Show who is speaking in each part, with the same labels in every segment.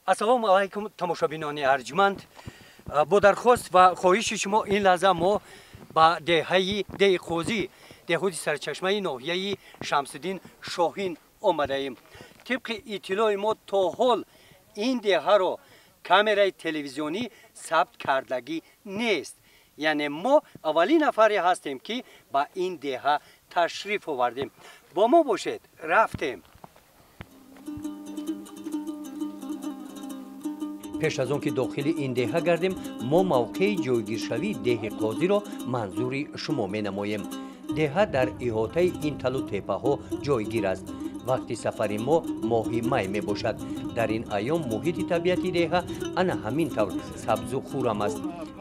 Speaker 1: Ассалому алайкум, тамошобинони арҷманд. Бо дархост ва хоҳиши шумо ин лаҳза мо ба деҳаи Деҳи Қозӣ, деҳоти Сарчашмаи ноҳияи Шамсиддин Шоҳин омадаем. Тибқи иттилои мо то ҳол ин деҳаро камераи телевизионӣ сабт кардагӣ нест. Яъне мо аввалин нафаре ҳастем, ки ба ин деҳа ташриф овардем. Бо мо бошед, рафтем. Пеш аз он ки дохили ин деҳа гардем, мо мавқеи ҷойгиршавии Деҳи Қозиро манзури шумо менамоем. Деҳа дар иҳотаи ин талу теппаҳо ҷойгир аст. Вақти сафари мо моҳи май мебошад. Дар ин айём муҳити табиати деҳа ана ҳамин тавр сабзу хуррам аст.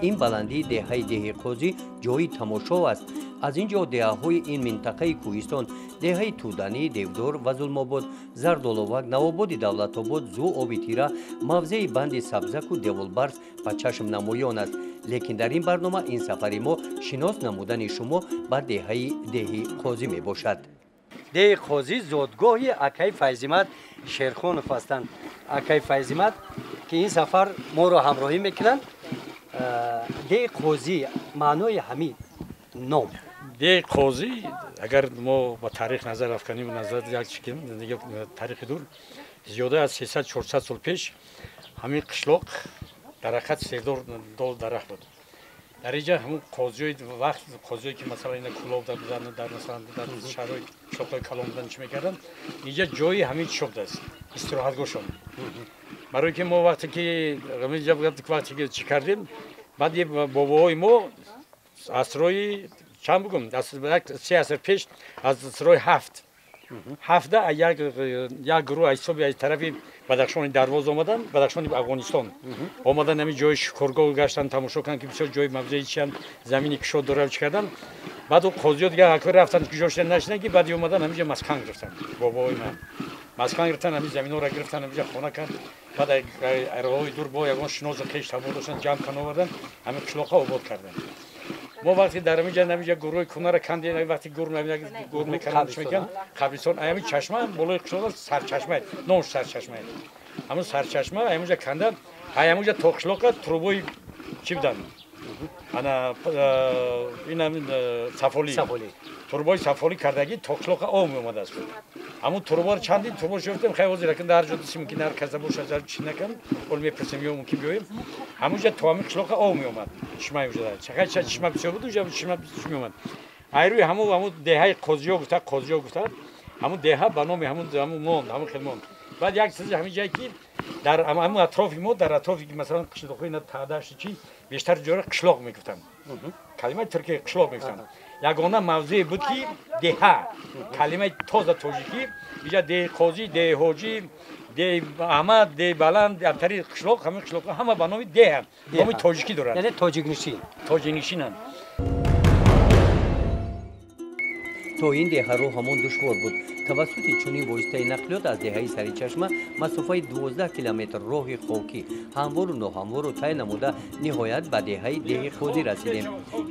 Speaker 1: Ин баландии деҳаи Деҳи Қозӣ ҷои тамошо аст. Аз ин ҷо деҳаҳои ин минтақаи кӯҳистон, деҳаи Тӯданӣ, Девдор ва Зулмобод, Зардоловак, Навободи Давлатобод, Зӯ оби Тира, мавзеи банди Сабзаку Деволбарз ба чашм намоён аст. Лекин дар ин барнома ин сафари мо шинос намудани шумо ба деҳаи Деҳи Қозӣ мебошад. Деҳи Қозӣ зодгоҳи акаи Файзимад Шерхонов ҳастанд. Акаи Файзимад, ки ин сафар моро ҳамроҳӣ мекунанд. Деҳи Қозӣ, маънои ҳамин ном?
Speaker 2: Деҳи Қозӣ, агар мо ба таърих назар афканем, назар як чӣ кунем, таърихи дур, зиёда аз 300-400 сол пеш ҳамин қишлоқ дар ҳақиқат сердор дол дарахт буд. Дар инҷа ҳамун қозиҳои вақт, қозиҳое ки масалан ина Кӯлоб буданд, дар масалан дар шаҳрҳои қишлоқҳои калон буданд, чӣ мекарданд, инҷа ҷои ҳамин чӣ будааст, истироҳатгоҳшон. Барои ки мо вақте ки ҳаминҷа вақте ки чӣ кардем, баъд бобоҳои мо асрҳои чанд бигӯм, 3 аср пеш, аз асрҳои ҳафта як гурӯҳ аз ҳисоби аз тарафи Бадахшони Дарвоз омадан, Бадахшони Афғонистон омадан, ҳамин ҷои шикоргоҳ гаштан, тамошо карданд, ки бисёр ҷои мавзеи чианд, замини кушод дорад, чӣ кардан. Баъд қозиҳо дигар ҳакор рафтанд, куҷо шудан нашидан, ки баъди омадан ҳаминҷа маскан гирифтанд. Бобоҳои ман маскан гирифтанд, ҳамин заминҳоро гирифтанд, ҳаминҷа хона кард. Баъд роҳҳои дур бо ягон шиносу хеш табор доштанд, ҷамъ кан овардан, ҳамин қишлоқҳо обод карданд. Мо вақте дар ҳаминҷа ҳаминҷа гурӯҳи кунаро кандем, вақте гур гур мекарданд, чӣ мекарданд, қабристон, ҳамин чашма болои қишлоқ сарчашма, номаш сарчашма, ҳамун сарчашма ҳаминҷа канданд, ҳаминҷа то қишлоқа трубои чӣ буданд, ана ин ҳамин сафолӣ, турбои сафолӣ кардагӣ то қишлоқа об меомадааст. Ҳамун турборо чандин турбо шуфтем, хай ҳозир акн дар ҳар ҷо диси мумкин ҳар каса бошад, чӣ накан, ҳол мепурсем ё мумкин биёем. Ҳамунҷа то ҳамин қишлоқа об меомад, чишма уҷа чақай чишма бисёр буд, уҷа чишма меомад. Айрӯи ҳамун ҳамун деҳаи Қозиё гуфта, Қозиё гуфта, ҳамун деҳа ба номи ҳамун ҳамун монд, ҳамун хел монд. Баъд як чизи ҳамин ҷае ки дар ҳамун атрофи мо, дар атрофи масалан қишлоқҳои на Тадашт чи бештар ҷоро қишлоқ мегуфтанд, калимаи туркӣ қишлоқ мегуфтанд. Ягона мавзее буд ки деҳа, калимаи тоза тоҷикӣ, инҷа Деҳи Қозӣ, Деҳи Ҳоҷӣ, Деҳи Аҳмад, Деҳи Баланд, амтари қишлоқ, ҳамин қишлоқҳо ҳама ба номи деҳа, номи тоҷикӣ доранд.
Speaker 1: Яъне тоҷикнишин.
Speaker 2: Тоҷикнишинанд.
Speaker 1: То ин деҳа роҳ ҳамон душвор буд. Тавассути чунин воситаи нақлиёт аз деҳаи Саричашма масофаи 12 километр роҳи хокӣ, ҳамвору ноҳамворро тай намуда, ниҳоят ба деҳаи Деҳи Қозӣ расидем.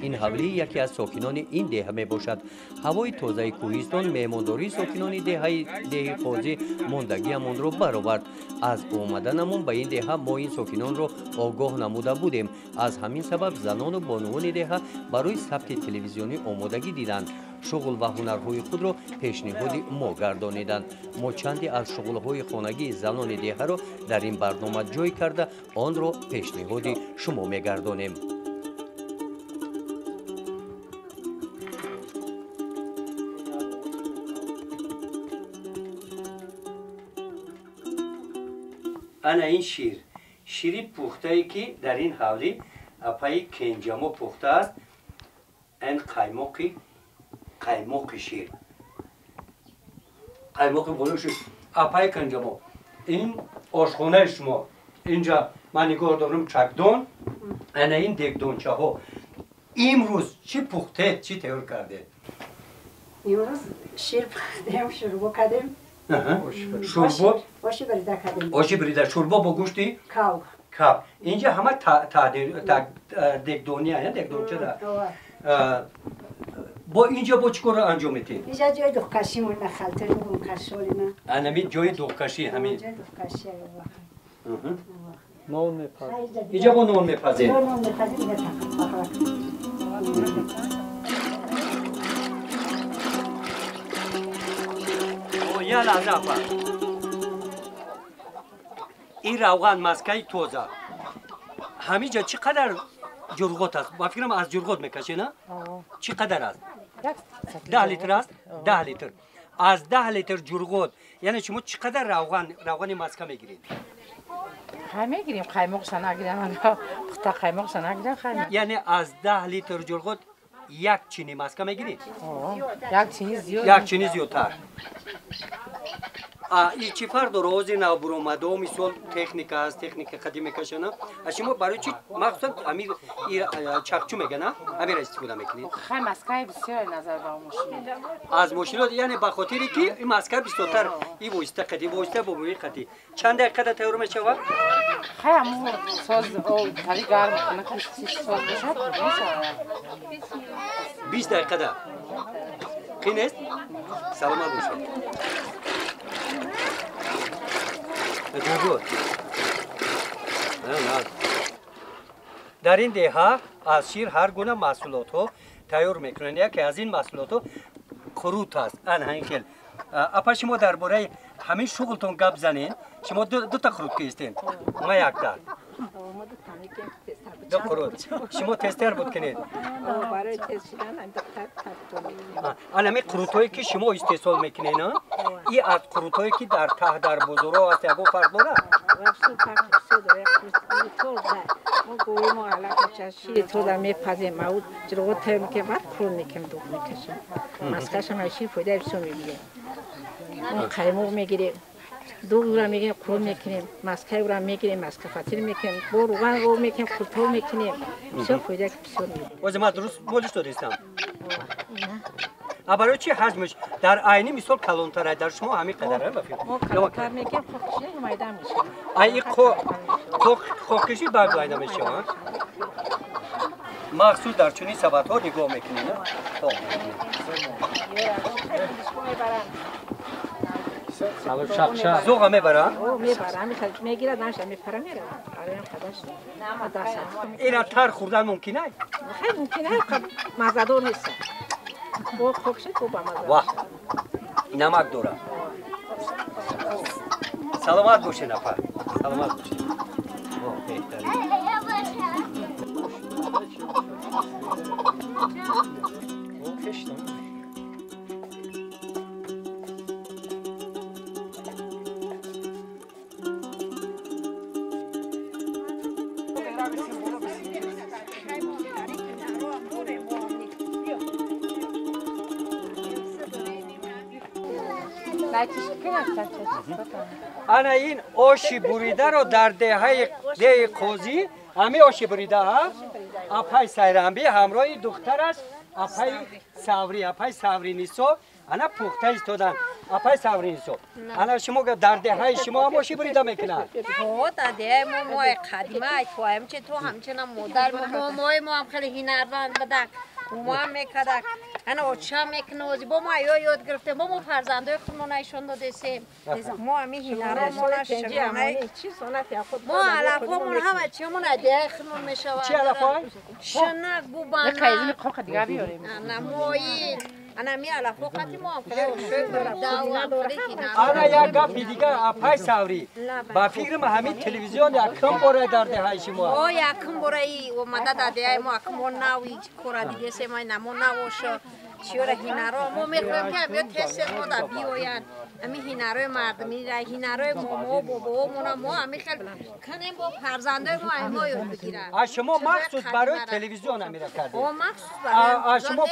Speaker 1: Ин ҳавлии яке аз сокинони ин деҳа мебошад. Ҳавои тозаи кӯҳистон, меҳмондории сокинони деҳаи Деҳи Қозӣ мондагиамонро баровард. Аз омаданамон ба ин деҳа мо ин сокинонро огоҳ намуда будем. Аз ҳамин сабаб занону бонувони деҳа барои сабти телевизионӣ омодагӣ диданд. Шуғл ва ҳунарҳои худро пешниҳоди мо гардониданд. Мо чанде аз шуғлҳои хонагии занони деҳаро дар ин барнома ҷой карда, онро пешниҳоди шумо мегардонем. Ана ин шир, шири пухтае, ки дар ин ҳавлӣ апаи Кенҷамо пухтааст, ин қаймоқи шир, қаймоқи болои шир. Апаи Кенҷамо, ин ошхонаи шумо, инҷа ман нигоҳ дорам чакдон, ана ин дегдончаҳо. Имрӯз чӣ пухтед, чӣ тайёр кардед?
Speaker 3: Имрӯз шир пухтем, шӯрбо кардем.
Speaker 1: Шӯрбо?
Speaker 3: Оши бирида кардем.
Speaker 1: Оши бирида, шӯрбо бо гӯшти?
Speaker 3: Кав.
Speaker 1: Кав. Инҷа ҳама дегдония, дегдонча. Бо инҷа бо чӣ корро анҷом медиҳед?
Speaker 3: Инҷа ҷои духкашимон, халтари гумкашолина.
Speaker 1: Анами ҷои духкашӣ ҳамин.
Speaker 3: Ҷои духкашӣ.
Speaker 1: Нон мепазем. Инҷа бо нон мепазем.
Speaker 3: Нон мепазем.
Speaker 1: Я лаҳза апа. Ин равған маскаи тоза. Ҳамиҷа чӣ қадар ҷурғот аст? Ба фикрам аз ҷурғот мекаше, на? Чӣ қадар аст? 10 литр аст? 10 литр. Аз 10 литр ҷурғот, яъне шумо чӣ қадар равғани маска мегиред?
Speaker 4: Хай мегирем, қаймоқша нагирам, пухта қаймоқша нагирам, хай.
Speaker 1: Яъне аз 10 литр ҷурғот як чини маска мегиред?
Speaker 4: Як чини зиёд.
Speaker 1: Як чини зиёдтар. И чӣ фарқ дора? Ҳозир навбуромадо, мисол техника аст, техника қадим мекашана. А шумо барои чӣ махсусан ҳамин чақчу мегана, ҳаминро истифода мекунед?
Speaker 4: Хай маскаи бисёре назар ба мошин.
Speaker 1: Аз мошинот, яъне ба хотире ки ин маска бисёртар и восита қадӣ, восита бо бӯи қадӣ. Чанд дақиқада тайёр мешавад?
Speaker 4: Хай ҳамун соз тари гарм кунад, ки соз бошад, мешавад.
Speaker 1: 20 дақиқада. Қин нест? Саломат бошед. Дар ин деҳа аз шир ҳар гуна маҳсулотҳо тайёр мекунанд. Яке аз ин маҳсулотҳо қурут аст. Ан ҳамин хел. Апа, шумо дар бораи ҳамин шуғлтон гап занед. Шумо дута қурут кистен, ма якта. Ду қурут. Шумо тезтар буд кунед. Ан ҳамин қурутҳое ки шумо истеҳсол мекунед, и аз қурутҳое ки дар таҳ дар бозорҳо аст ягон фарқ дорад?
Speaker 5: Шири тоза мепазем, ҷурғот тайёр мекунем, баъд қурут мекунем, дуғ мекашем. Маскашам аз шир фоидаи бисёр мегирем. Қаймоқ мегирем, дуғ мегирем, қурут мекунем, маскаи ӯра мегирем, маска фатир мекунем, бо руған рӯ мекунем, қуртоб мекунем. Бисёр фоида бисёр мегирем.
Speaker 1: Ози ман дуруст молиш додистам? А барои чи ҳаҷмаш дар айни мисол калонтар, дар шумо ҳамин қадар ба фикр?
Speaker 5: Мо калонтар мекунем, қоқкиши майда мешавад.
Speaker 1: Ай и қоқкиши баъд майда мешавад? Махсус дар чунин сабадҳо нигоҳ мекунед, на? Зоға мебаранд?
Speaker 5: Мебаранд, мегирад, наша мепара меравад.
Speaker 1: Ина тар хӯрдан мумкин аст?
Speaker 5: Хай мумкин аст, маззадор нест. Бо хок шуд, бо бамаза.
Speaker 1: Вах, намак дорад. Саломат бошед, апа. Саломат бошед. Беҳтарин. Ана ин оши буридаро дар деҳаи деҳи Қозӣ, ҳамин оши бурида апай Сайрамбӣ ҳамроҳи духтараш апай Саврӣ, апай Савринисо ана пухта истоданд. Апай Савринисо, ана шумо дар деҳаи шумо ҳам оши бурида мекунанд?
Speaker 6: Ҳо, дар деҳаи мо мои қадима ҳамче то ҳамчунам модар момои мо ҳам хеле ҳунарманд буданд. Мо ҳам мекардак, ана оча мекунад, бо мо ё ёд гирифтем, бо мо фарзандои худмон нишон додесем. Мо ҳамин ҳунарҳомон мо алафҳомон ҳама чиҳомон аз деҳаи худмон мешавад.
Speaker 1: Чи алафҳо?
Speaker 6: Шинак, бубана, ана моин, ана ми алафҳо қати мо ҳам хеле
Speaker 1: Ана як гапи дигар, апай Саврӣ, ба фикрам ҳамин телевизион якум бора дар деҳаи шумо.
Speaker 6: О, якум бора омада дар деҳаи мо, акум мо нави кора дидесем, мо навошо чиёра ҳинаро мо мехоҳем ки ҳамё тез-тез мо дар биёянд. Ҳамин ҳинарои мардумира, ҳинарои момо, бобоомона мо ҳамин хел канем, бо фарзандои мо ҳамин мо ёд бигиранд.
Speaker 1: А шумо махсус барои телевизион ҳамира кардед?
Speaker 6: О, махсус барои.
Speaker 1: А шумо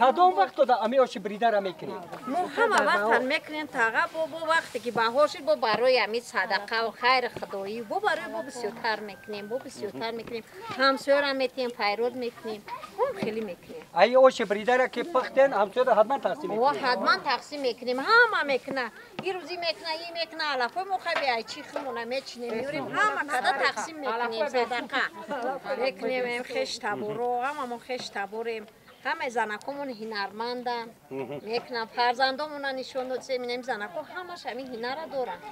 Speaker 1: кадом вақт дода ҳамин оши буридара мекунед?
Speaker 6: Мо ҳама вақт мекунем таға, бо вақте ки баҳор шуд, бо барои ҳамин садақаву хайри худоӣ, бо барои бо бисёртар мекунем, бо бисёртар мекунем, ҳамсояра метиҳем, пайрод мекунем, мо хеле мекунем.
Speaker 1: Ай оши буридара ки пухтен, ҳамсояра ҳатман тақсим мекунед?
Speaker 6: Ҳатман тақсим мекунем, ҳама мекунад. Ин рӯзӣ мекунад, ин мекунад, алафҳои мо хай беай чӣ худмона мечинем, меорем, ҳама када тақсим мекунем, садақа мекунем, хеш таборо, ҳама мо хеш таборем. Ҳамаи занакомон ҳунарманданд, мекунанд, фарзандомона нишон додем, инам занако ҳамаш ҳамин ҳунарро доранд.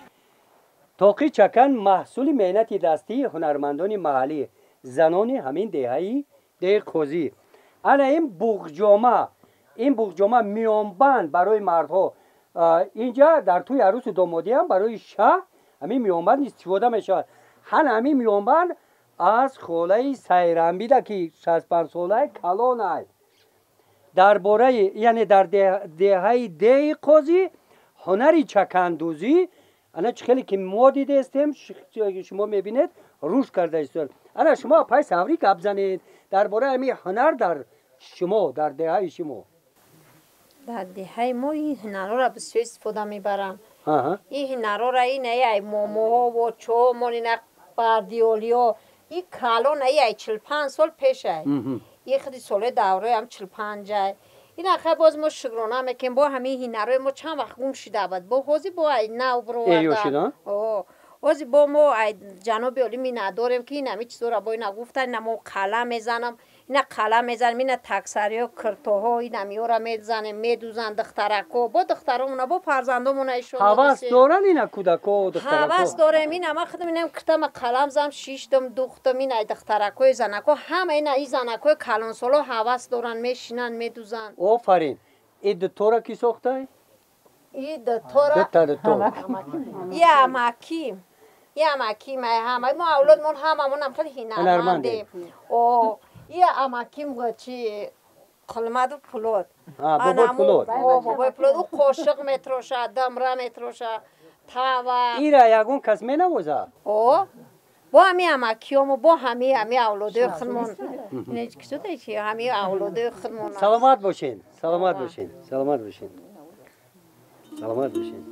Speaker 1: Тоқи чакан маҳсули меҳнати дастии ҳунармандони маҳаллӣ, занони ҳамин деҳаи деҳи Қозӣ. Ана ин буғҷома, ин буғҷома миёнбанд барои мардҳо. Инҷа дар тӯи арӯсу домодӣ ҳам барои шаҳ ҳамин миёнбанд истифода мешавад. Ҳана ҳамин миёнбанд аз холаи Сайрамбида, ки 65 солаи калонай. Дар бораи, яъне дар деҳаи деҳи Қозӣ ҳунари чакандӯзӣ ана чӣ хеле ки мо дидестем, шумо мебинед, рушд карда истод. Ана шумо апай Саврӣ гап занед дар бораи ҳамин ҳунар дар шумо, дар деҳаи шумо.
Speaker 6: Дар деҳаи мо ин ҳунарҳоро бисёр истифода мебарам. Ин ҳунарҳоро ин ай момоҳо ва чоҳомон, ина бардиёлиҳо, ин калон ай 45 сол пешай. Ин худи солҳои давраи ҳам 45 ай. Ин ахай боз мо шукрона мекунем, бо ҳамин ҳунарҳои мо чанд вақт гум шуда буд. Бо ҳозир бо ай нав бароварда. Ҳозир бо мо ай ҷаноби олӣ миннатдорем, ки ин ҳамин чизҳоро бо ина гуфтан, ина мо қалам мезанам, ина қалам мезанем, ина таксариҳо, киртоҳо, ин ҳамиҳоро мезанем, медӯзанд духтаракҳо, бо духтаромона, бо фарзандомона ишон.
Speaker 1: Ҳавас доранд ина кӯдакҳо, духтаракҳо?
Speaker 6: Ҳавас дорем. Ина ман худам инам киртама қалам зам, шиштам, духтам, ина духтаракҳои занакҳо, ҳама ина ин занакҳои калонсоло ҳавас доранд, мешинанд, медӯзанд.
Speaker 1: Офарин. Ин дутора кӣ сохтай?
Speaker 6: И дутора и амакӣ. И амакӣ май ҳама мо авлодмон ҳамамонам хеле ҳунармандем. О, и амаким чи Қулмаду Пулод.
Speaker 1: Бобои Пулод.
Speaker 6: О, бобои Пулод. Ӯ қошиқ метроша, дамра метроша, тава.
Speaker 1: Ира ягон кас менавозад?
Speaker 6: О, бо ҳами амакиёмо, бо ҳами авлодои худмон. Ки ҳами авлодои худмон.
Speaker 1: Саломат бошед, саломат бошед, саломат бошед. Саломат бошед.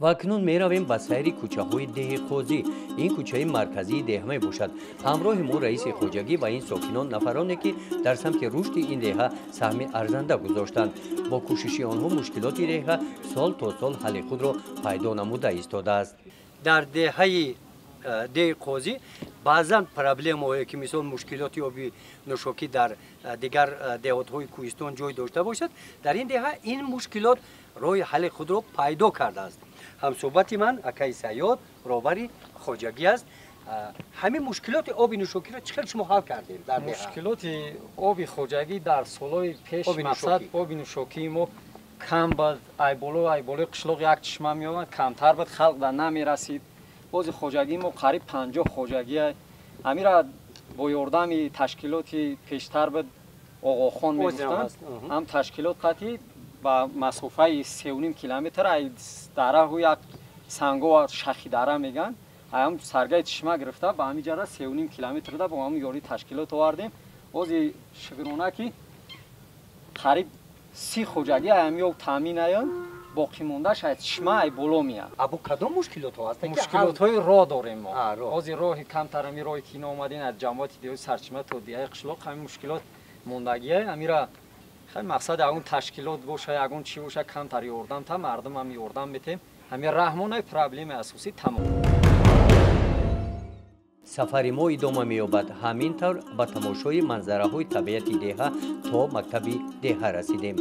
Speaker 1: Ва акнун меравем ба сайри кӯчаҳои деҳи Қозӣ. Ин кӯчаи марказии деҳа мебошад. Ҳамроҳи мо раиси хоҷагӣ ва ин сокинон, нафароне ки дар самти рушди ин деҳа саҳми арзанда гузоштанд. Бо кӯшиши онҳо мушкилоти деҳа сол то сол ҳалли худро пайдо намуда истодааст. Дар деҳаи деҳи Қозӣ баъзан проблемаҳое ки мисол мушкилоти оби нӯшокӣ дар дигар деҳотҳои кӯҳистон ҷой дошта бошад, дар ин деҳа ин мушкилот роҳи ҳалли худро пайдо кардааст. Ҳамсӯҳбати ман акаи Сайёд, роҳбари хоҷагӣ аст. Ҳамин мушкилоти оби нӯшокиро чӣ хел шумо ҳал кардем дар деҳа?
Speaker 7: Мушкилоти оби хоҷагӣ дар солҳои пеш мақсад оби нӯшокии мо кам буд. Айболои қишлоқ як чишма меомад, камтар буд, халқ дар намерасид. Бози хоҷагии мо қариб 50 хоҷагӣ. Ҳамира бо ёрдами ташкилоти пештар буд, Оғохон мегуфтанд, ҳам ташкилот қатъи ба масофаи 3,5 километр ай дараҳу як санго шахи дара меган, аям саргаи чишма гирифта ба ҳамин ҷара 3,5 километрда бо ҳамин ёрии ташкилот овардем. Бози шукрона ки қариб 30 хоҷагӣ аям ё таъмин аянд, боқӣ мондааш аз чишма ай боло меяд.
Speaker 1: Або кадом мушкилотҳо ҳастанд?
Speaker 7: Мушкилотҳои роҳ дорем мо. Ҳозир роҳи камтар ҳамин роҳе ки ино омадем аз ҷамоати деҳоти Сарчишма то деҳаи қишлоқ ҳамин мушкилот мондагие. Ҳамира хеле мақсад ягон ташкилот боша, ягон чӣ боша, камтар ёрдам та мардум ҳам ёрдам метем. Ҳамин раҳмонаи проблемаи асосӣ тамом.
Speaker 1: Сафари мо идома меёбад. Ҳамин тавр ба тамошои манзараҳои табиати деҳа то мактаби деҳа расидем.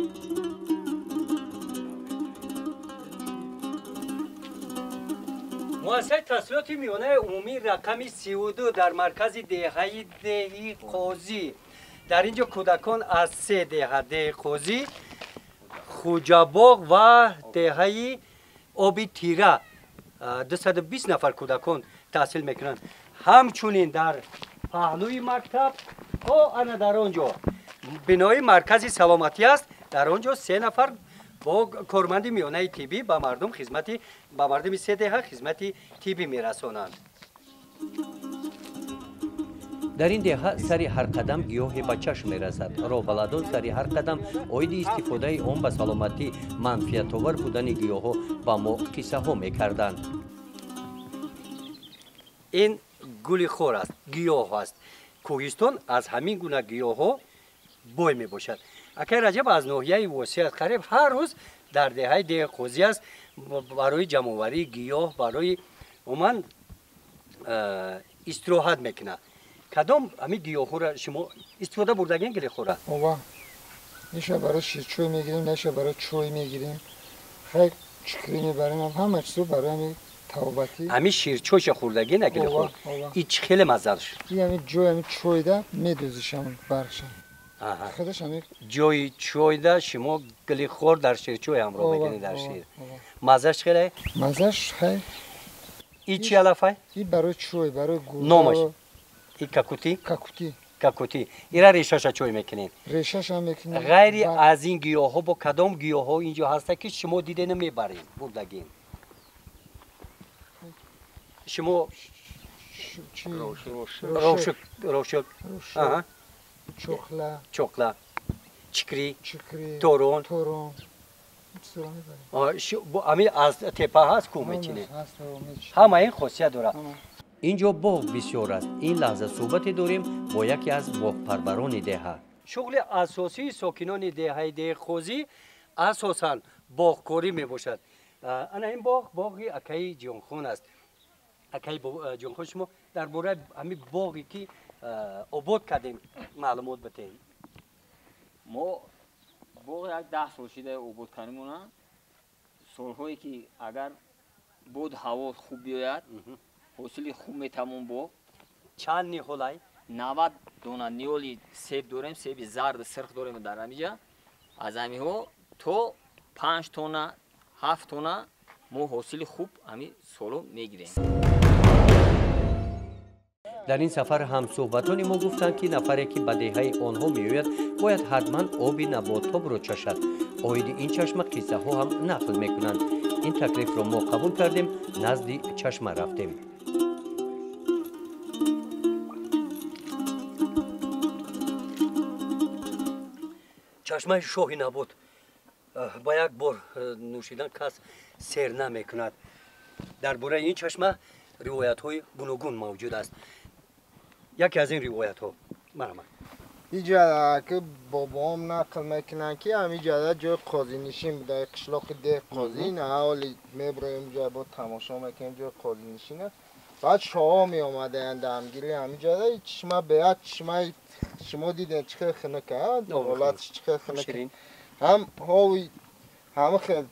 Speaker 1: Муассисаи таҳсилоти миёнаи умумии рақами 32 дар маркази деҳаи деҳи Қозӣ. Дар ин ҷо кӯдакон аз се деҳа, деҳи Қозӣ, Хуҷабоғ ва деҳаи Оби Тира 220 нафар кӯдакон таҳсил мекунанд. Ҳамчунин дар паҳлӯи мактаб то ана дар он ҷо бинои маркази саломатӣ аст. Дар он ҷо 3 нафар бо корманди миёнаи тиббӣ ба мардум хизмати ба мардуми се деҳа хизмати тиббӣ мерасонанд. Дар ин деҳа сари ҳар қадам гиёҳе ба чашм мерасад. Роҳбаладон сари ҳар қадам оиди истифодаи он ба саломатӣ манфиатовар будани гиёҳҳо ба мо қиссаҳо мекарданд. Ин гули хор аст, гиёҳ аст. Кӯҳистон аз ҳамин гуна гиёҳҳо бой мебошад. Акай Раҷаб аз ноҳияи Восеъ аст. Қариб ҳар рӯз дар деҳаи Деҳи Қозӣ аст барои ҷамъоварии гиёҳ, барои умуман истироҳат мекунад. Кадом ҳамин гиёҳҳоро шумо истифода бурдагин гилихора?
Speaker 8: Ова. Иша барои ширчой мегирем, наша барои чой мегирем. Хай чикрӣ мебарем, ҳама чизо барои ҳамин тавбатӣ.
Speaker 1: Ҳамин ширчойша хӯрдагин гилихор? И чӣ хеле маззаш?
Speaker 8: И ҳамин ҷой ҳамин чойда медӯзишам барша.
Speaker 1: Ҷои чойда шумо гилихор дар ширчой ҳамроҳ мекунед дар шир. Маззаш чӣ хеле?
Speaker 8: Маззаш хай.
Speaker 1: И чӣ алафай?
Speaker 8: И барои чой, барои гурда.
Speaker 1: Номаш? И какутӣ?
Speaker 8: Какутӣ.
Speaker 1: Какутӣ. Ира решаша чой мекунед?
Speaker 8: Решаша мекунем.
Speaker 1: Ғайри аз ин гиёҳҳо бо кадом гиёҳҳо инҷо ҳаста ки шумо дида намебаред, бурдагин? Шумо рошук, рошук. Аҳа.
Speaker 8: Чоқла.
Speaker 1: Чоқла. Чикрӣ. Торон.
Speaker 8: Торон.
Speaker 1: Ҳамин аз тепа ҳаст кӯ мечинед? Ҳама ин хосият дорад. Инҷо боғ бисёр аст. Ин лаҳза суҳбате дорем бо яке аз боғпарварони деҳа. Шуғли асосии сокинони деҳаи Деҳи Қозӣ асосан боғкорӣ мебошад. Ана ин боғ боғи акаи Ҷонхон аст. Акаи Ҷонхон, шумо дар бораи ҳамин боғе ки обод кардем маълумот бидиҳед.
Speaker 9: Мо боғ як 10 сол шуда обод кардемона. Солҳое ки агар бод ҳаво хуб биёяд, ҳосили хуб метавон боғ.
Speaker 1: Чанд ниҳолай?
Speaker 9: 90 дона ниҳоли себ дорем, себи зарду сирх дорем дар ҳамиҷа. Аз ҳамиҳо то 5 тонна, 7 тонна мо ҳосили хуб ҳамин соло мегирем.
Speaker 1: Дар ин сафар ҳамсӯҳбатони мо гуфтанд, ки нафаре ки ба деҳаи онҳо меояд, бояд ҳатман оби наботобро чашад. Оиди ин чашма қиссаҳо ҳам нақл мекунанд. Ин таклифро мо қабул кардем, назди чашма рафтем. Чашмаи шоҳи набот ба як бор нӯшидан кас сер намекунад. Дар бораи ин чашма ривоятҳои гуногун мавҷуд аст. Яке аз ин ривоятҳо марҳамат.
Speaker 10: Иҷа ки бобоам нақл мекунанд, ки ҳамиҷа ҷои қозинишин буда, қишлоқи Деҳ Қозӣ. Ҳоли меброем ҷа бо тамошо мекунем ҷои қозинишина. Баъд шоҳо меомадаянд дамгири ҳамиҷа. Чишма беяд чишмаи шумо дидем чӣ хел хунук, ҳолатш чӣ хел хунук. Ҳам ҳови ҳама хел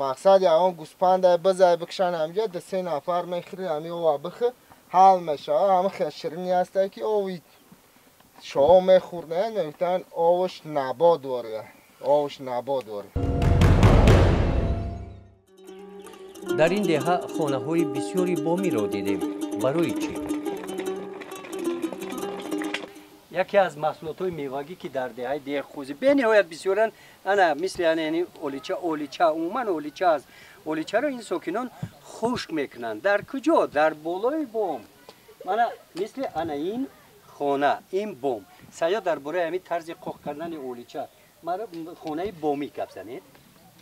Speaker 10: мақсад ягон гӯспанда бизай бикшан ҳамиҷа ду се нафар мехӯри ҳами ова бихӯ ҳал мешавад. Ҳама хел ширинӣ ҳастае ки ови шоҳо мехӯрданд, мегуфтанд овш набот дорад, овш набот дорад.
Speaker 1: Дар ин деҳа хонаҳои бисёри бомиро дидем. Барои чӣ? Яке аз маҳсулотҳои мевагӣ ки дар деҳаи Деҳи Қозӣ бениҳоят бисёранд, ана мисли ана яъне олича, олича умуман олича аст. Оличаро ин сокинон хушк мекунанд. Дар куҷо? Дар болои бом. Мана мисли ана ин хона, ин бом. Саёд дар бораи ҳамин тарзи қоқ кардани олича мара хонаи бомӣ гап занед.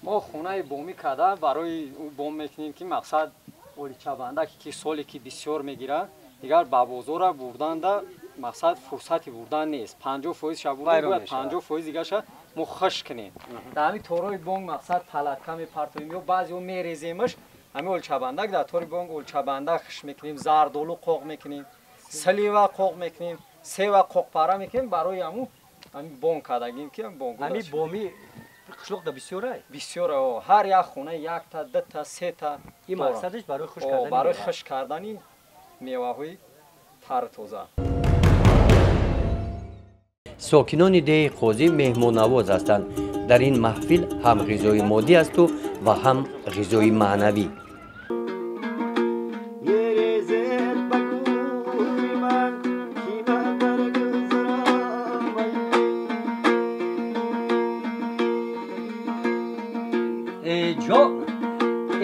Speaker 7: Мо хонаи бомӣ карда барои бом мекунем ки мақсад оличабанда ки соле ки бисёр мегирад, дигар ба бозора бурданда мақсад фурсати бурдан нест. 50% ша бурда бояд 50% дигаша мо хушк кунем. Дар ҳамин торои бонг мақсад палатка мепартоем ё баъзеҳо мереземаш. Ҳамин олчабандак дар тори бонг олчабандак хушк мекунем, зардолу қоқ мекунем, слива қоқ мекунем, сева қоқпара мекунем. Барои ҳамун ҳамин бонг кардагим ки бонг.
Speaker 1: Ҳамин бомӣ қишлоқда бисёр ай?
Speaker 7: Бисёр, ҳар як хона якта, дута, сета.
Speaker 1: Ин мақсадаш барои хушк кардани
Speaker 7: барои хушк кардани меваҳои тару тоза.
Speaker 1: Сокинони деҳи Қозӣ меҳмоннавоз ҳастанд. Дар ин маҳфил ҳам ғизои моддӣ асту ва ҳам ғизои маънавӣ.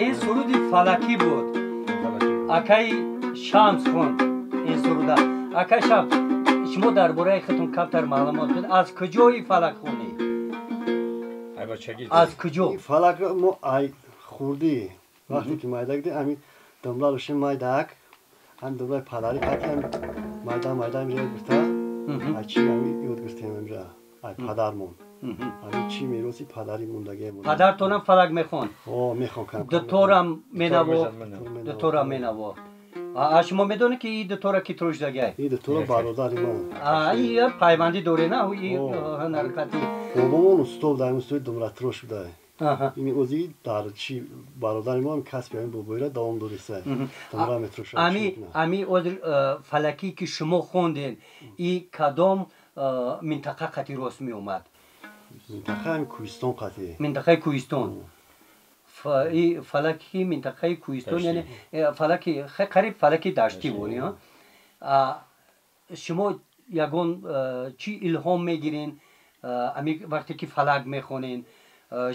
Speaker 1: Ин суруди фалакӣ буд. Акаи Шамс хонд ин суруда. Акаи Шамс, шумо дар бораи худтон камтар маълумот бидед. Аз куҷои фалакхонӣ? Аз куҷо?
Speaker 11: Фалак мо ай хурдӣ вақте ки майдак ди ами дамлалуши майдак Ҳам думраи падарӣ қатиам майда майда инҷа ёд гирифта, ай чи ҳами ёд гирифтем инҷа, ай падармон. Ҳами чи мероси падарӣ мондагӣ.
Speaker 1: Падартонам фалак мехонд?
Speaker 11: О, мехонд кам.
Speaker 1: Дуторам менавохт, дуторам менавохт. А шумо медонед ки ин дутора ки трошдагай?
Speaker 11: Ин дутора бародари ман.
Speaker 1: А ин пайвандӣ доре на ин ҳунарқати?
Speaker 11: Бобомон устод дар устои думратрош будай. Ин ози дар чи бародари мо касби ҳамин бобоира давом дориста. Думра метрошад.
Speaker 1: Ами озир фалакӣ ки шумо хондед, и кадом минтақа қати рост меомад?
Speaker 11: Минтақа ҳами Кӯҳистон қати.
Speaker 1: Минтақаи Кӯҳистон. Фалаки минтақаи Кӯҳистон, яъне фалаки қариб фалаки даштӣ буд. Шумо ягон чӣ илҳом мегирен ами вақте ки фалак мехонен?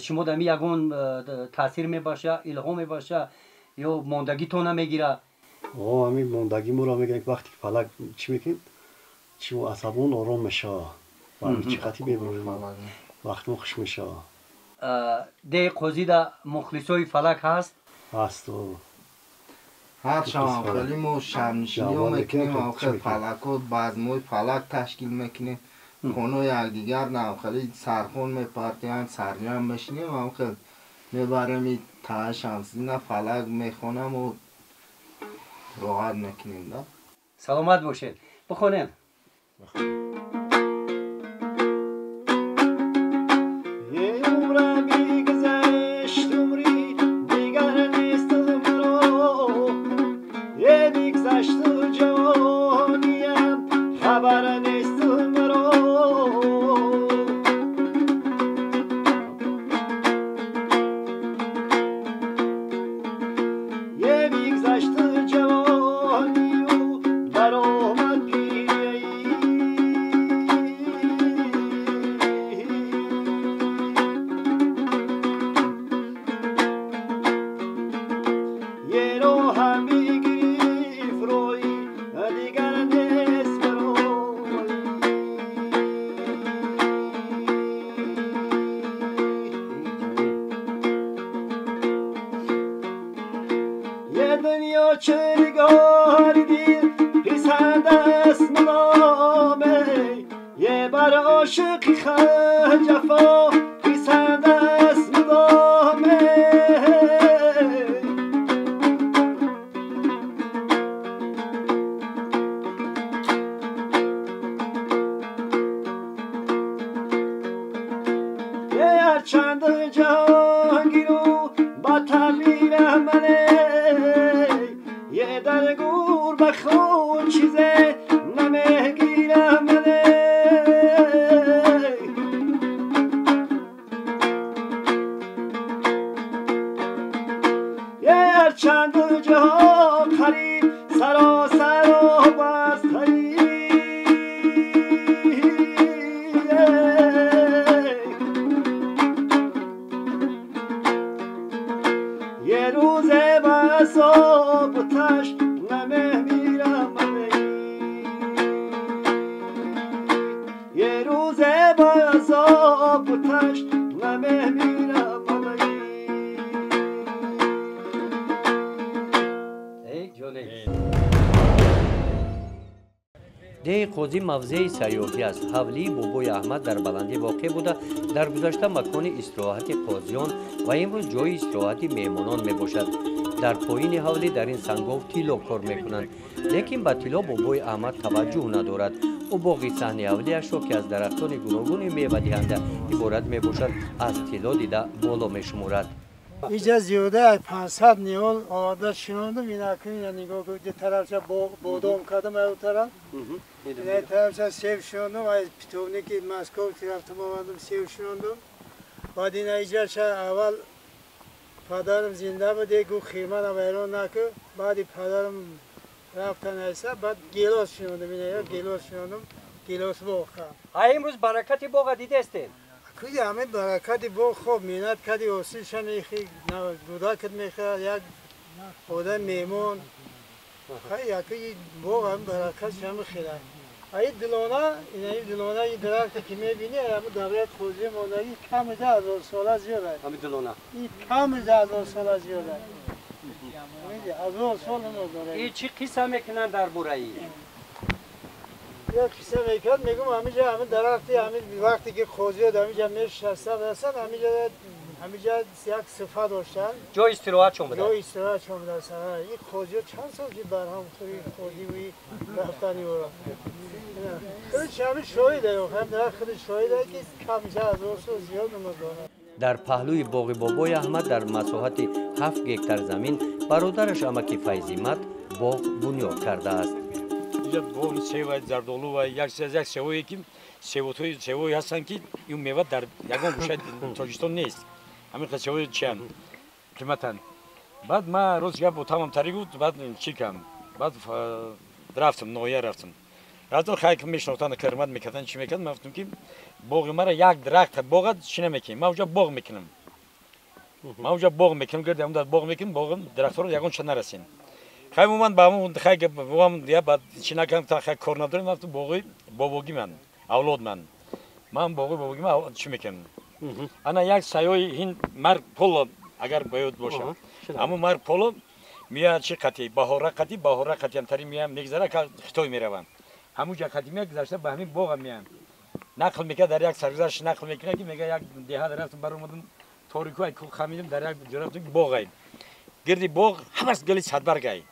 Speaker 1: Шумо ами ягон таъсир мебаша, илҳом мебаша ё мондагитон намегира?
Speaker 11: О, ами мондагӣ моро мегирем, вақте ки фалак чӣ мекунем, чи асабон ором мешава, чӣ қати мебурем, вақтмон хуш мешава.
Speaker 1: Деҳи Қозида мухлисои фалак ҳаст?
Speaker 11: Ҳаст.
Speaker 10: Ҳар шаб хеле мо шабнишиниҳо мекунем, хеле фалакҳо, базмҳои фалак ташкил мекунем, хонаи якдигар хеле сархон мепартиям, сарҷам мешинем, хеле мебарем таи Шамсиддина фалак мехонам ва роҳат мекунем. Да,
Speaker 1: саломат бошед, бихонем. Деҳи Қозӣ мавзеи сайёҳӣ аст. Ҳавлии бобои Аҳмад дар баландӣ воқеъ буда, дар гузашта макони истироҳати қозиён ва имрӯз ҷои истироҳати меҳмонон мебошад. Дар поини ҳавлӣ дар ин сангов тилло кор мекунанд, лекин ба тилло бобои Аҳмад таваҷҷӯҳ надорад. Ӯ боғи саҳни ҳавлиашро, ки аз дарахтони гуногуни мевадиҳанда иборат мебошад, аз тилло дида боло мешуморад.
Speaker 12: Иҷа зиёда 500 ниҳол оварда шинондум. Инакун ина нигоҳ кун, ду тарафча бодом кардам, аю тараф, ина тарафча сев шинондум, аз питомники Москов рафтам овардам, сев шинондум. Баъд ина иҷаша аввал падарам зинда буд, гуфт хирмана вайрон накун. Баъди падарам рафтан айса, баъд гелос шинондум, ина гелос шинондум, гелос боғ кардам.
Speaker 1: А имрӯз баракати боға дидестед?
Speaker 12: Куди ҳамин баракати боғ, хоб меҳнат кардӣ, ҳосилша мехӣ, гудакат мехӯрад, як одам меҳмон. Яки боғ ҳамин баракатш ҳами хелад. Аи дилона, инаи дилона, и дарахте ки мебинӣ, ҳами давлат хозӣ мондагӣ кам 1000 сола зиёд аст.
Speaker 1: Ҳами дилона?
Speaker 12: И кам 1000 сола зиёд аст. هزار سال عمر داره.
Speaker 1: این چی قصه میکنن در بورایی؟
Speaker 12: یک قصه میکرد میگم همینجا همین درختی همین وقتی که قاضی همینجا میشستن هستن همینجا یک صفه داشتن.
Speaker 1: جای استراحت چون بودن.
Speaker 12: جای استراحت چون بودن. این قاضی چند سال که برهم خوری قاضی وی رفتنی ورا. خودش همین شاهده هم در خود شاهده که کمیشه هزار سال زیاد عمر داره.
Speaker 1: Дар паҳлӯи боғи бобои Аҳмад дар масоҳати 7 гектар замин бародараш амаки Файзимат боғ бунёд кардааст.
Speaker 2: Инҷа боғи сева, зардолу ва як севое ки севое ҳастанд ки ин мева дар ягон гӯшаи Тоҷикистон нест. Ҳамин хел севои чианд қиматанд. Баъд ман рост гап отамам тари гуфт, баъд чӣ кардам? Баъд рафтам, ноҳия рафтам. Рафтам, хай ки мешинохтанд, кирмат мекарданд, чӣ мекарданд, ман гуфтам ки боғи мара як дарахт боғат чӣ намекунем, ман уҷа боғ мекунам. Ман уҷа боғ мекунам, гирди ҳамон боғ мекунам, боғам дарахтҳоро ягон ча нарасем. Хай ман ба ҳамон хай вам я баъд чӣ накардам, та хай кор надорем, ман гуфтам боғи бобогӣ ман, авлод ман. Ман боғи бобогӣ ман чӣ мекунам? Ана як саёи ҳин Марк Поло агар ба ёд бошад. Ҳамон Марк Поло меяд чӣ қатӣ, баҳора қатӣ ҳамтари меям мегзара, Хитой меравам. Ҳамун ҷа қатӣ меяд гузашта ба ҳамин боғам меям. Нақл мекард дар як саргузашт нақл мекунад ки мега як деҳа рафтам баромадам торику ай кӯҳ хамидам дар як ҷо рафтам боғай. Гирди боғ ҳамаш гили садбаргай.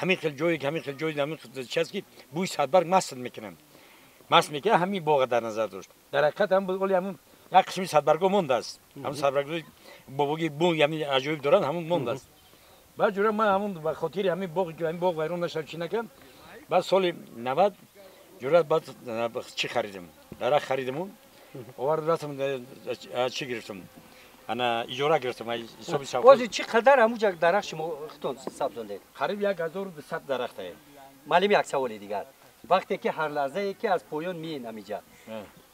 Speaker 2: Ҳамин хел ҷое ҳамин хел ҷой ҳамин хел чиз ки бӯи садбарг маст мекунам. Маст мекунам ҳамин боғ дар назар дошт. Дар ҳақиқат ҳам оли ҳамун як қисми садбаргҳо мондааст. Ҳамун садбаргҳои бобогӣ бӯй ҳамин аҷоиб доранд ҳамун мондааст. Баъд ҷура ман ҳамун ба хотири ҳамин боғ ки ҳамин боғ вайрон нашавад чӣ накардам. Баъд соли 90 ҷурат баъд чӣ харидам? Дарахт харидам, овардам рафтам чӣ гирифтам? Ана иҷора гирифтам ҳисоби савдо.
Speaker 1: Боз чӣ қадар ҳамунҷа дарахт шумо худтон сабзондед?
Speaker 2: Қариб 1200 дарахт ае.
Speaker 1: Маълим як саволи дигар. Вақте ки ҳар лаҳзае ки аз поён миен ҳаминҷа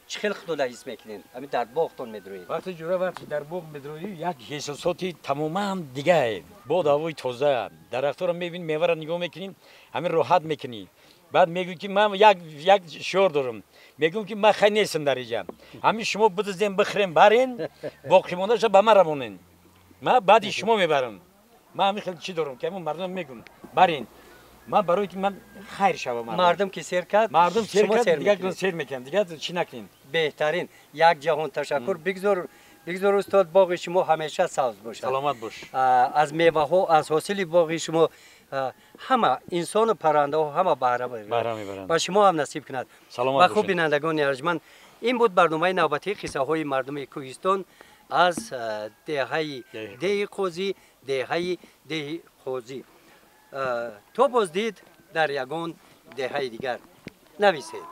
Speaker 1: чӣ хел худтонро ҳис мекунед? Ҳамин дар боғтон медроед.
Speaker 2: Вақте ҷура вақте дар боғ медроӣ як ҳиссоти тамоман дигае. Бод ҳавои тоза, дарахтҳоро мебинӣ, меваро нигоҳ мекунӣ, ҳамин роҳат мекунӣ. Баъд мегӯӣ ки ман як шиор дорам. Мегӯям ки ман хай нестам дар инҷа. Ҳамин шумо бидуздем, бихӯрем, барен, боқимондаашро ба ман равонен. Ман баъди шумо мебарам. Ман ҳамин хел чӣ дорам ки ҳамин мардум мегӯям барен. Ман барои ки ман хайр шавам.
Speaker 1: Мардум ки сер кард,
Speaker 2: мардум сер кард, дигар сер мекунам, дигар чӣ накунем.
Speaker 1: Беҳтарин. Як ҷаҳон ташаккур. Бигзор устод боғи шумо ҳамеша сабз бошад.
Speaker 2: Саломат бош.
Speaker 1: Аз меваҳо, аз ҳосили боғи шумо ҳама инсону паррандаҳо ҳама баҳра мебаранд. Ба шумо ҳам насиб кунад.
Speaker 2: Саломат
Speaker 1: бошед. Ва хуб бинандагони арҷманд, ин буд барномаи навбатии қиссаҳои мардуми кӯҳистон аз деҳаи Деҳи Қозӣ, деҳаи Деҳи Қозӣ. То боздид дар ягон деҳаи дигар. Нависед.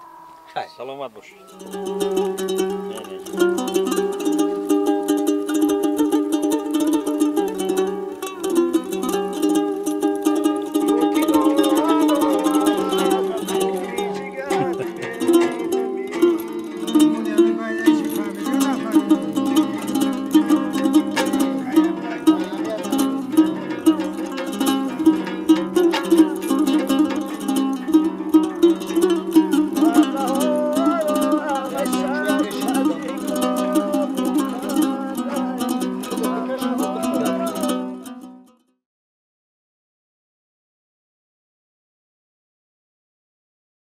Speaker 1: Хайр.
Speaker 2: Саломат бошед.